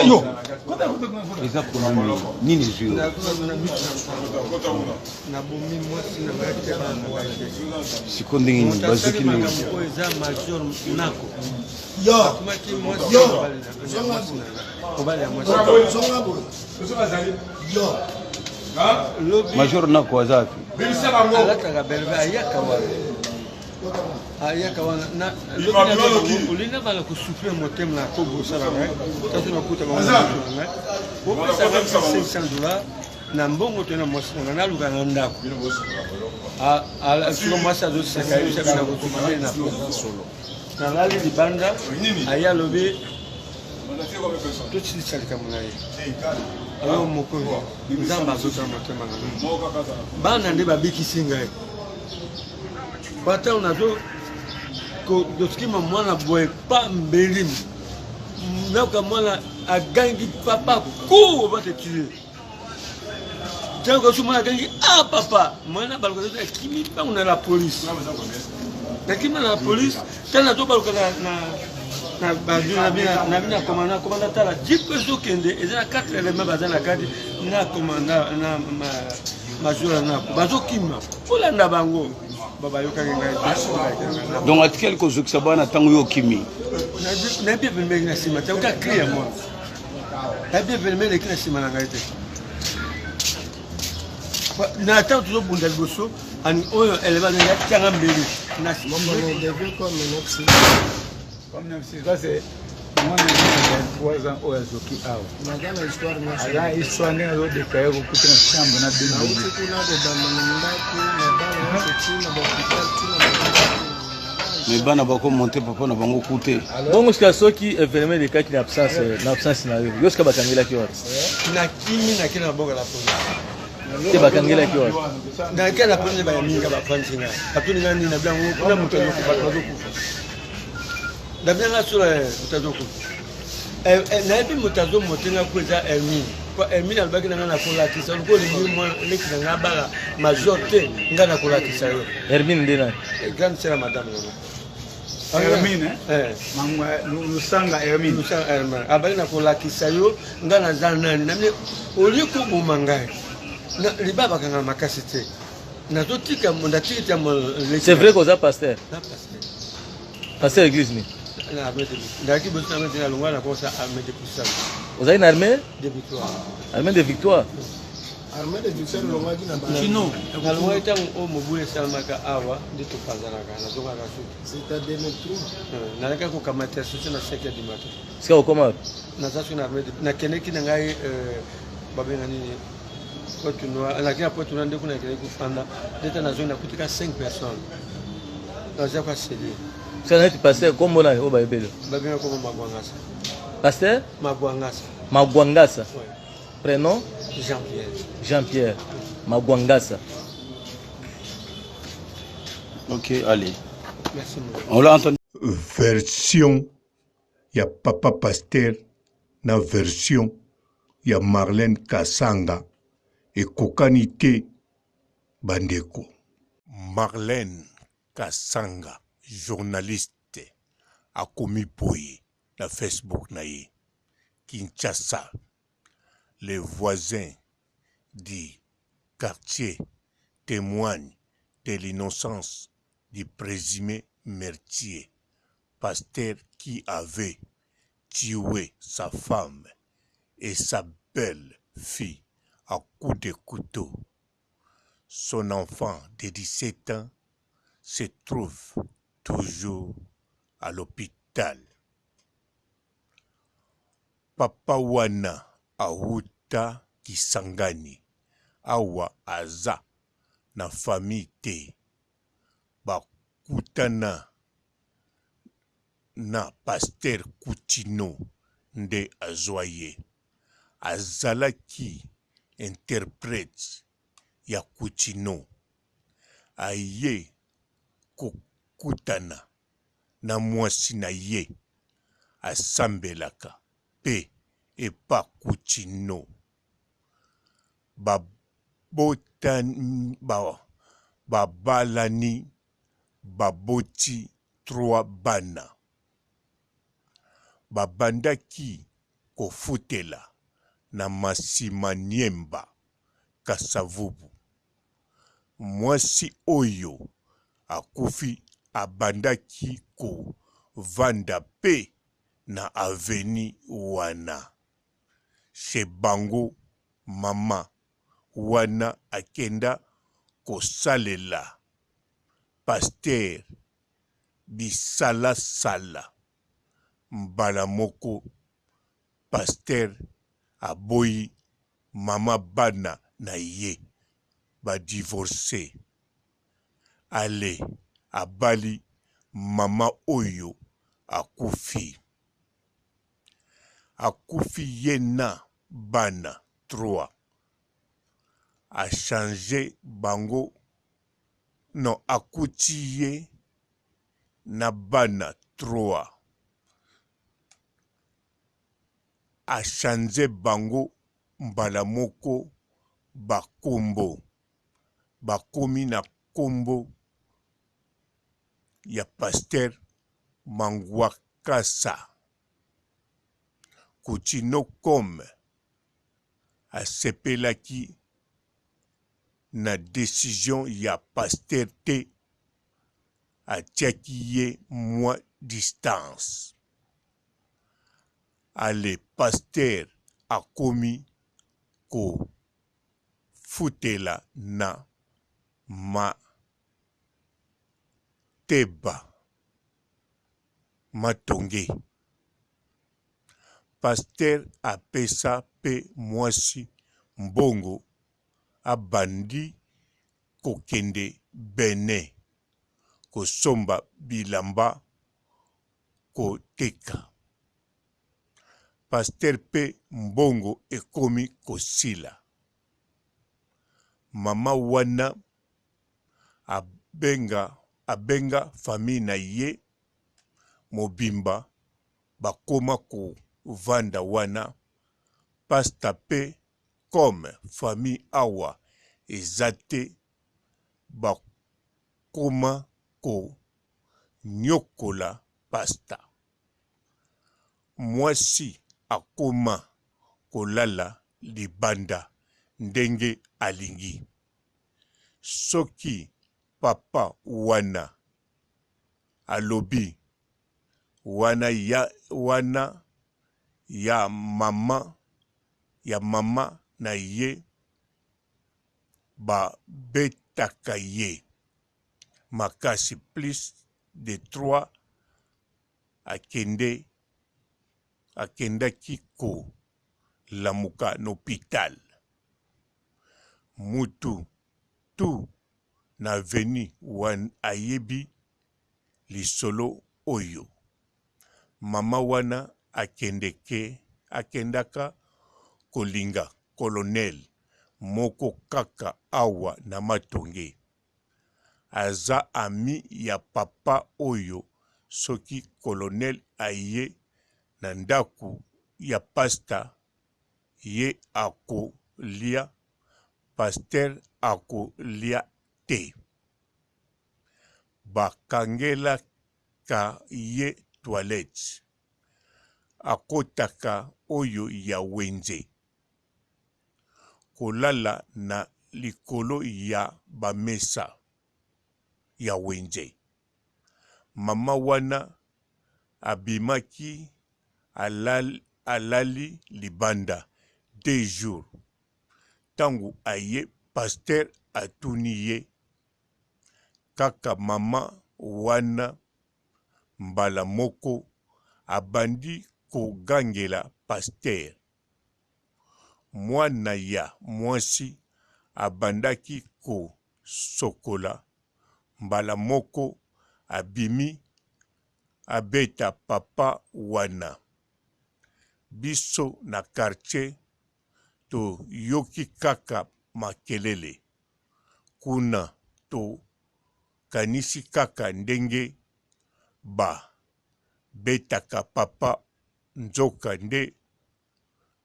Yo eza problème nini ezwi yo? Nabomi mwasi na ngai te, bana na ngai te. Siko ndenge nini bazoki ndenge makambo oyo eza major nako Yo akomaki mwasi Yo. ya mobali na- Zonga mwasi na ngai. Mobali ya mwasi. Zonga boye. Yo. Lobi Major nako aza wapi? Alataka belve, ayaka wana, ayaka wana na olinga bala kosouffle motema na kobosala ngai taso nakuta bango na moto na ngai opesaka 500 $ na mbongo to na mwasi na ngai naluka na ndako. Siko mwasi azoseka, yebisa bina kosouffle na nalali libanda. Aye alobi tosilisa likambo na ye. Ayo mokonzi, Nzambe azotala motema na ngai. Bana nde babikisi ngai. Batango nazo kosikima mwana boye pa mbeli, nayoka mwana agangi: "Papa, cours, va te tuer." Ntango kasi mwana agangi: "Ah papa!" Mwana baluka, akimi mbango na la police. Nakimi na la police. Ntango nazobaluka na na bina commandant, commandant tala jeep ezokende, eza na 4 éléments baza na kati na commandant na major nako, bazokima kolanda bango. Bayokaki ngai te. Donc atikali kozokisa bana ntango yo okimi? Nayebi evenement na nsima te, oka cri ya mwana. Nayebi événement eleki na nsima na ngai te. Na ntango tozobunda liboso oyo eleba yatianga mbeli na Devient comme un FC. Comme même si ça, c'est mwana ya 23 ans oyo azoki awa. Naza na histoire nyonso. Aza histoire ndenge azodétailler kokuta na chambre na Nauti bino. Kuna kobanda na ndako na bana nyonso, ntina bahôpital, ntina. Mais bana bakomonte papa na bango ku te. Bongo sika soki événement elekaki na absence na yo, yo sika bakangelaki wapi? Nakimi, nakei na maboko ya la police. Te, bakangelaki wapi? Nakei na police, bayaminga, bafandisi ngai, batuni ngai nini na biango kuna. Moto azokufa, bato bazokufa na bianga solo, moto azokufa. Nayebi moto azomotenga ko eza Hermine, po Hermine alobaki na ngai: "Nakolakisa lokola olingi leki na ngai abala major te, ngai nakolakisa yo." Hermine nde nani? Grande sœur ya madame nanga. Hermine? Eh. Mangwa Lusanga Hermine. Lusanga Hermine abali: "Nakolakisa yo ngai naza nani." Namini olie koboma ngai, liba bakanga makasi te, nazotika natiki te. C'est vrai koza pasteur? Na pasteur. Pasteur église nini? Na armée de, nazalaki boso na armée de, nalongwa na kosa armée de puissance. Ozali na armée? De victoire. Armée de victoire. Armée de victoire, elongwaki na Kino. Nalongwaki ntango oyo mobulu esalamaka awa nde topanzanaka, nazongaka suki. C'est à 2003. Nalaki kokamata soso na 5 heures du matin. Sika okoma wapi? Naza soki na armée, nakendeki na ngai, babenga nini, Pointe Noire. Nakei na Pointe Noire nde kuna nakendeki kofanda. Nde ta nazongi, nakutika 5 personnes, naza kwa cellule. Sika neti pasteur, kombo nani oyo bayebeli? Babenga kombo Magwangasa. Pasteur? Magwangasa. Magwangasa. Ouais. Prénom? Jean Pierre. Jean Pierre Magwangasa. Ok, allez. Merci beaucoup. On l'a entendu. Version ya papa pasteur na version ya Marlène Kasanga ekokani te, bandeko. Marlène Kasanga, journaliste, akomi boye na Facebook na ye: "Kinshasa, les voisins du quartier témoignent de l'innocence du présumé meurtrier, pasteur qui avait tué sa femme et sa belle-fille à coups de couteau. Son enfant de 17 ans se trouve toujours à l'hôpital." Papa wana awuta Kisangani awa, aza na famille te. Bakutana na pasteur Kutino nde azwa ye. Azalaki interprète ya Kutino. Aye kokutana na mwasi na ye, asambelaka mpe epa Kutino. Babalani, baboti 3 bana. Babandaki kofutela na Masimaniemba, Kasavubu. Mwasi oyo akufi abandaki kovanda pe na avenue wana. Chez bango mama wana akenda kosalela pasteur bisala sala mbala moko pasteur aboyi maman bana na ye ba divorce alle abali maman oyo akufi akufi ye na bana trois a change bango non akuti ye na bana trois a change bango mbala moko ba kombo bakomi na kombo ya pasteur Mangwakasa Kutino comme asepelaki na decision ya pasteur te atiaki ye mua distance. Alle pasteur akomi ko futela na ma teba matonge. Pasteur apesa pe muasi mbongo abandi kokende Benin kosomba bilamba koteka. Pasteur pe mbongo ekomi kosila. Maman wana abenga abenga famille na ye mobimba bakoma kovanda wana pasta pe comme famille awa eza te bakoma ko niokola pasta. Mwasi akoma kolala libanda ndenge alingi. Soki papa wana alobi wana ya wana ya maman ya maman na ye ba betaka ye makasi plus de trois akende akendaki ko lamuka n'hopital mutu tout na avenue wan ayebi lisolo oyo maman wana akendeke akendaka kolinga colonel moko kaka awa na matonge aza ami ya papa oyo soki colonel aye na ndaku ya pasta ye ako lia pasteur ako lia te ba kangelaka ye toilette akotaka oyo ya wenze kolala na likolo ya ba mesa ya wenze maman wana abimaki alali libanda deux jours tangu aye pasteur atuni ye kaka maman wana mbala moko abandi kogangela pasteur mwana ya mwasi abandaki kosokola mbala moko abimi abeta papa wana biso na quartier toyoki kaka makelele kuna to kanisi kaka ndenge ba betaka papa nzoka nde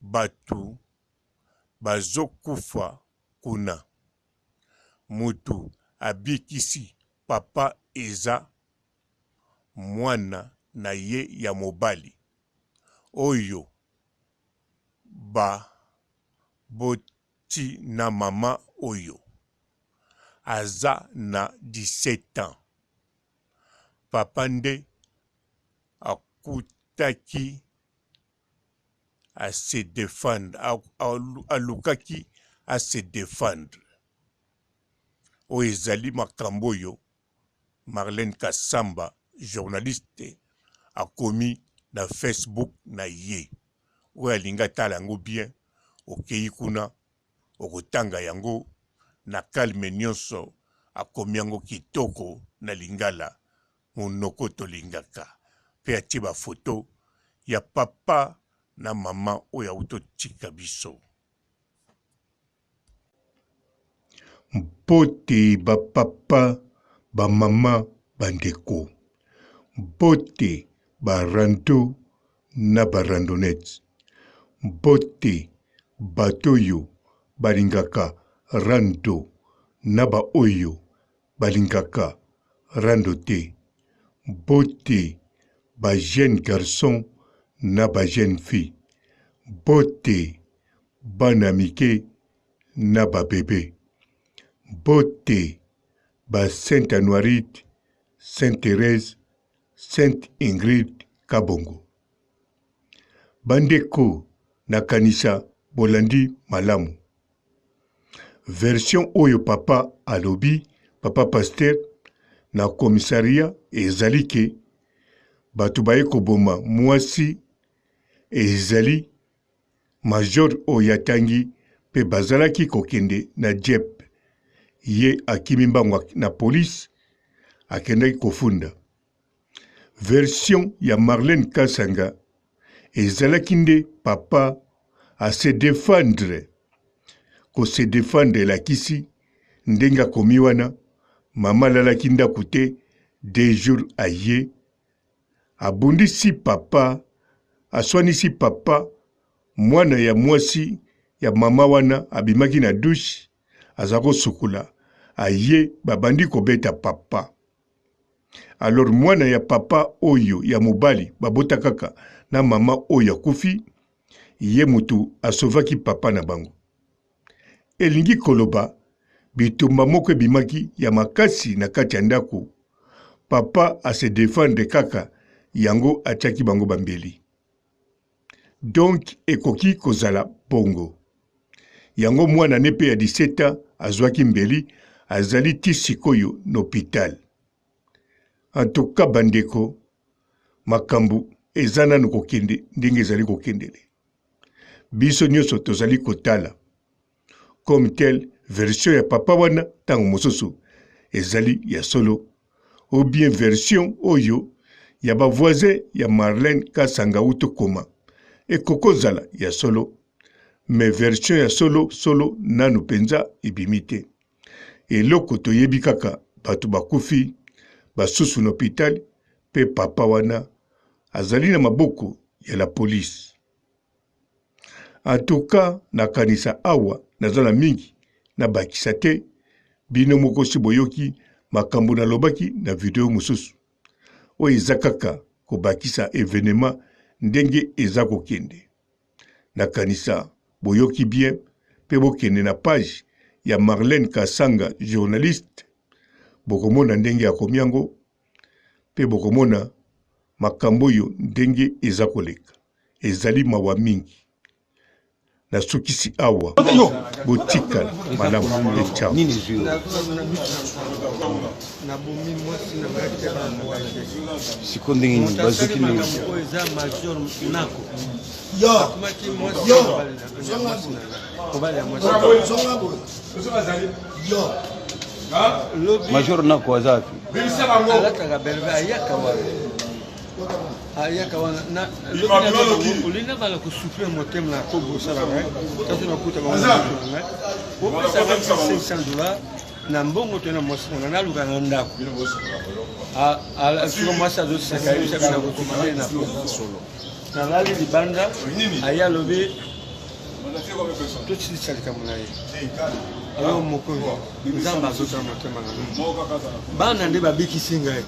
batu bazo kufa kuna mutu abikisi papa eza muana na ye ya mobali oyo. ba boti na mama oyo aza na 17 ans papa nde akutaki a se defendre alukaki a se defendre oyo ezali makambo oyo Marlène Kassamba journaliste akomi na Facebook na ye oyo alingi atala yango bien okeyi kuna okotanga yango na calme nionso akomi yango kitoko na lingala monoko tolingaka pe atie ba photo ya papa na maman oyo awuti otika biso. Mbote ba papa, ba mama, ba ndeko. Mbote ba rando na ba randonnettes. Mbote bato oyo balingaka rando na ba oyo balingaka rando te. Mbote ba jeunes garçons na ba jeunes filles. Mbote bana mike na ba bebe. Mbote ba Sainte Anuarite, Sainte Therèse, Sainte Ingrid Kabongo. Bandeko nakanisa bolandi malamu version oyo papa alobi, papa pasteur na commissariat ezali ke bato baye koboma mwasi ezali Major oyo atangi pe bazalaki kokende na jeep ye akimi mbangu na police akendaki kofunda. Version ya Marlène Kasanga ezalaki nde papa a se defendre. Ko se defendre elakisi ndenge akomi wana mama alalaki ndaku te deux jours aye Abundisi papa, aswanisi papa, mwana ya mwasi ya mama wana abimaki na douche aza kosukola, aye babandi kobeta papa. Alors mwana ya papa oyo ya mobali babota kaka na mama oyo akufi, ye mutu asovaki papa na bango. Elingi koloba bitumba moko ebimaki ya makasi na kati ya ndako, papa a se defendre kaka yango atiaki bango ba mbeli. Donc ekoki kozala bongo. Yango mwana ne pe ya 17 ans azuaki mbeli azali ti sikoyo n'hopital. En tout cas bandeko makambo eza nanu kokende ndenge ezali kokendele. Biso nionso tozali kotala comme tel version ya papa wana tango mosusu ezali ya solo ou bien version oyo ya ba voisins ya Marlène Kasanga wuto koma ekokozala ya solo mais version ya solo solo nanu penza ebimi te. Eloko toyebi kaka bato bakufi basusu na hopital pe papa wana azali na maboko ya la police. En tout cas nakanisa awa naza na mingi nabakisa te, bino moko si boyoki makambo nalobaki na video mosusu. Oyo eza kaka kobakisa evenement ndenge eza kokende. Nakanisa boyoki bien pe bokende na page ya Marlène Kasanga journaliste bokomona ndenge akomi yango pe bokomona makambo oyo ndenge eza koleka. Ezali mawa mingi. Nasukisi awa, botikala malamu pe ciao. Nini ezwi yo? Nabomi mwasi na ngai te bana na ngai te. Siko ndenge nini bazoki ndenge Makambo oyo eza major nako. Yo. Akomaki mwasi Yo. ya mobali na- ya mwasi na ngai. Mobali ya mwasi. Zonga boye. Yo. Lobi Major nako aza wapi? alataka belve ayaka wana. Ayaka wana na olinga bala kosouffle motema na kobosala ngai kasi nakuta bango na ngai opesaka 500 dollars na mbongo to na mwasi na ngai naluka na ndako siko mwasi azoseka yebisa bina kosouffle na nalali libanda aye alobi tosilisa likambo na ye alors mokonzi nzambe azotala motema na ngai bana nde babikisi ngai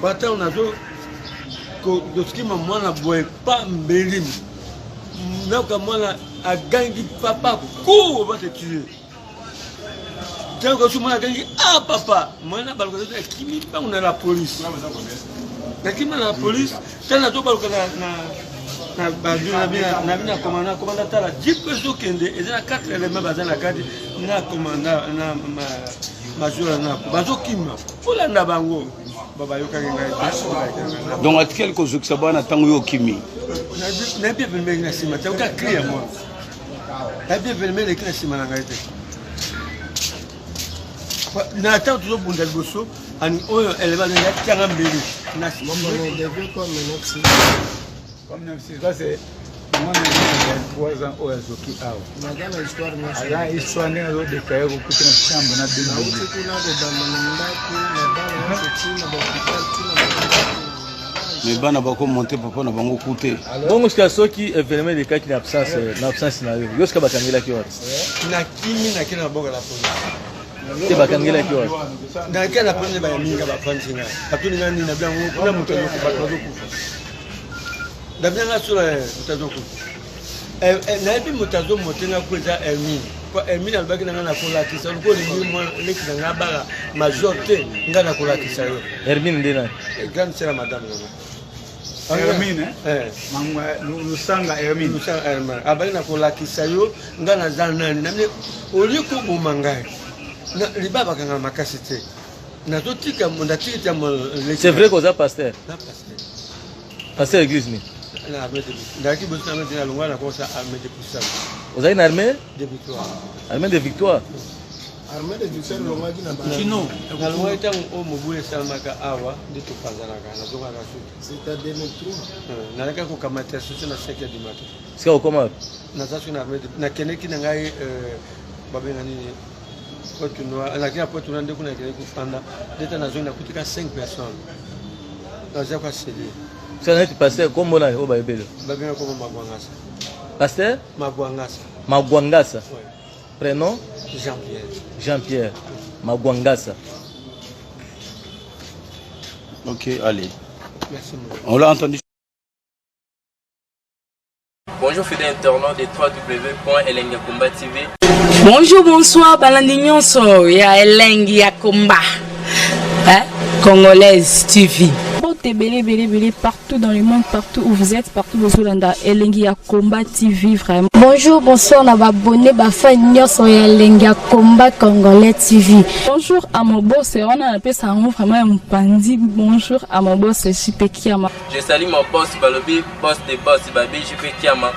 batango nazo kosikima mwana boye pa mbeli. Nayoka mwana agangi papa cours on va te tuer. Ntango kasi mwana agangi ah papa mwana baluka akimi mbangu na la police. Nakimi na la police ntango nazobaluka na na na bina komanda komanda tala jeep ezokende eza na 4 element baza na kati na komanda na major na bazokima kolanda bango bayokaki ngai donc atikali kozokisa bana ntango yo okimi nayebi evenema eleki na nsima te oka cri ya mwana nayebi evenema eleki na nsima na ngai te na ntango tozobunda liboso oyo elema atianga mbeli na mwana ya 23 ans oyo azoki awa aza histoire ndenge azodekaya kokuta na chambre na bino mais bana bakomonte papa na bango kute bongo sika soki événement elekaki na absence na absence na yo yo sika bakangelaki wapi nakimi nakei na maboko ya la police te bakangelaki wapi nakei na police bayaminga bafandisi ngai batuni ngai nini na biango kuna moto bato bazokufa Damien nga solo eh, moto azokufa eh, eh, nayebi moto azomote nga ko eza Hermine po Hermine alobaki na nga nakolakisa lokola olingi mwa leki na nga abala major te nga nakolakisa yo Hermine nde nani grande sœur ya madame na nga Hermine eh? Lusanga Hermine Lusanga Hermine abali nakolakisa yo nga naza nani namini olie koboma ngai libaba bakanga makasi te nazotika natiki ta c'est vrai koza pasteur pasteur église nini nazalaki bosi na armée nalongwa na kosa armée de puissance ozali na armée de victoire armée de victoire armée de victoire elongwaki na kino nalongwaki ntango oyo mobulu esalamaka awa nde topanzanaka nazongaka suki c'est 2003 nalaki kokamata susi na 5 heures du matin sika okoma naza soki na armée nakendeki na ngai babenga nini Pointe Noire, naki na Pointe Noire nde kuna nakendeki kofanda nde ntango nazongi nakuti ka 5 personnes naza kwa seli sala neti pasteur kombo na oyo bayebeli babenga kombo Magwangasa pasteur Magwangasa Magwangasa ouais. prénom Jean-Pierre Jean-Pierre Magwangasa Ok, allez. Merci. On l'a entendu. Bonjour fidèles internautes de www.elengakomba TV. Bonjour, bonsoir, balandi nyonso ya elengi ya komba. Hein? Congolaise TV. Mbote ebele ebele ebele partout dans le monde, partout où vous êtes, partout bozolanda elengi ya combat TV vraiment. Bonjour, bonsoir na ba abonné ba fan nyonso ya elengi ya combat congolais TV. Bonjour à mon boss, wana napesa yango vraiment ya mopanzi. Bonjour à mon boss JP Kiama. Je salue mon boss Balobi, boss de boss Babi JP Kiama.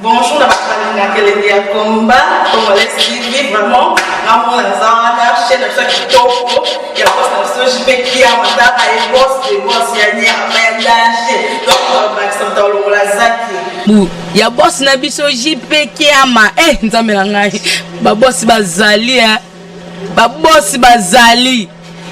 Bonjour na bato balingaka elengi ya combat congolais TV vraiment ngamona naza wana chaîne na biso ya kitoko ya boss na biso JP Kiama tala ye boss de boss ya nyama ya danger donc bakisa moto alongola zaki bu ya boss na biso JP Kiama eh nzambe na ngai ba boss bazali eh ba boss bazali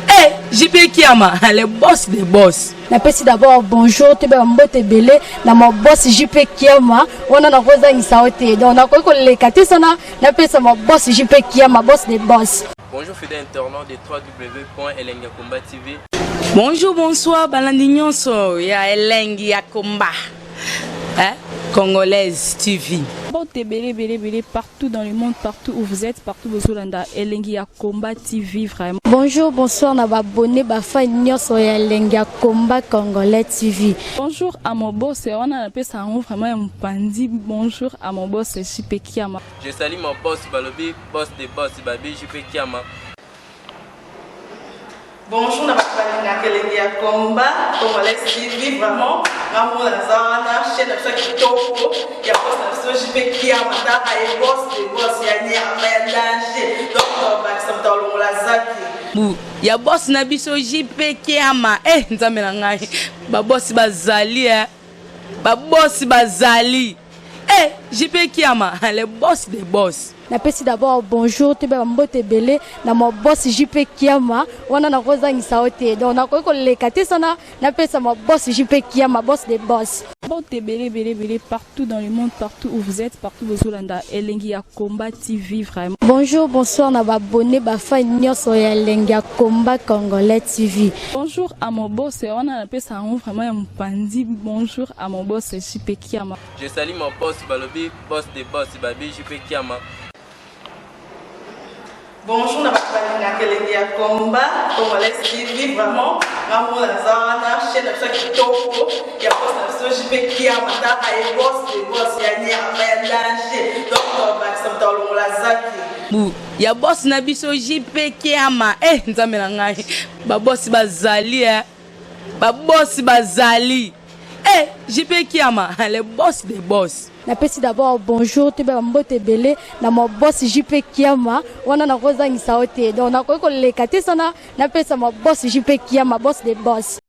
eh JP Kiama le boss de boss napesi d'abord bonjour toyeba mbote ebele na ma boss jp kiama wana nakozangisa yo te donc nakoki koleka te sana napesa ma boss jp kiama boss de boss Bonjour fidèles internautes de www.elengakomba TV. Bonjour, bonsoir, balandi nyonso ya elengi ya combat. Hein? Congolaise TV. Mbote ebele ebele ebele partout dans le monde, partout où vous êtes, partout bozolanda elengi ya combat TV vraiment. Bonjour, bonsoir na ba abonné ba fan nyonso ya elengi ya combat congolais TV. Bonjour à mon boss, wana napesa yango vraiment ya mopanzi. Bonjour à mon boss JP Kiama. Je salue mon boss Balobi, boss de boss Babi JP Kiama. Bonjour na bato balingaka elengi ya combat congolais TV vraiment ngamona naza wana chaîne na biso ya kitoko ya boss na biso JP Kiama tala ye boss de boss ya nyama ya danger donc bakisa moto alongola zaki bu ya boss na biso JP Kiama eh nzambe na ngai ba boss bazali eh ba boss bazali eh JP Kiama le boss de boss napesi d'abord bonjour toyeba mbote ebele na ma boss jp kiama wana nakozangisa yo te donc nakoki koleka te sana napesa ma boss jp kiama boss de boss. Mbote ebele ebele ebele partout dans le monde, partout où vous êtes, partout bozolanda Elengi ya Combat TV vraiment. Bonjour, bonsoir na ba abonnés, ba fans nyonso ya Elengi ya Combat Congolais TV. Bonjour à mon boss, wana napesa yango vraiment ya mopanzi. Bonjour à mon boss JP Kiama. Je salue mon boss balobi boss de boss babi JP Kiama. Bonjour na bato balingaka elengi ya combat congolais TV, vraiment nga mona naza wana, chaîne na biso ya kitoko ya boss na biso JP Kiama, taka ye boss de boss ya nyama ya danger, donc bakisa moto alongola zaki bu ya boss na biso JP Kiama. Eh, nzambe na ngai, babosi bazali, eh babosi bazali, eh JP Kiama, le boss de boss. Napesi d'abord bonjour, toyeba mbote ebele na ma boss JP Kiama, wana nakozangisa yo te. Donc nakoki koleka te sana napesa ma boss JP Kiama, boss de boss.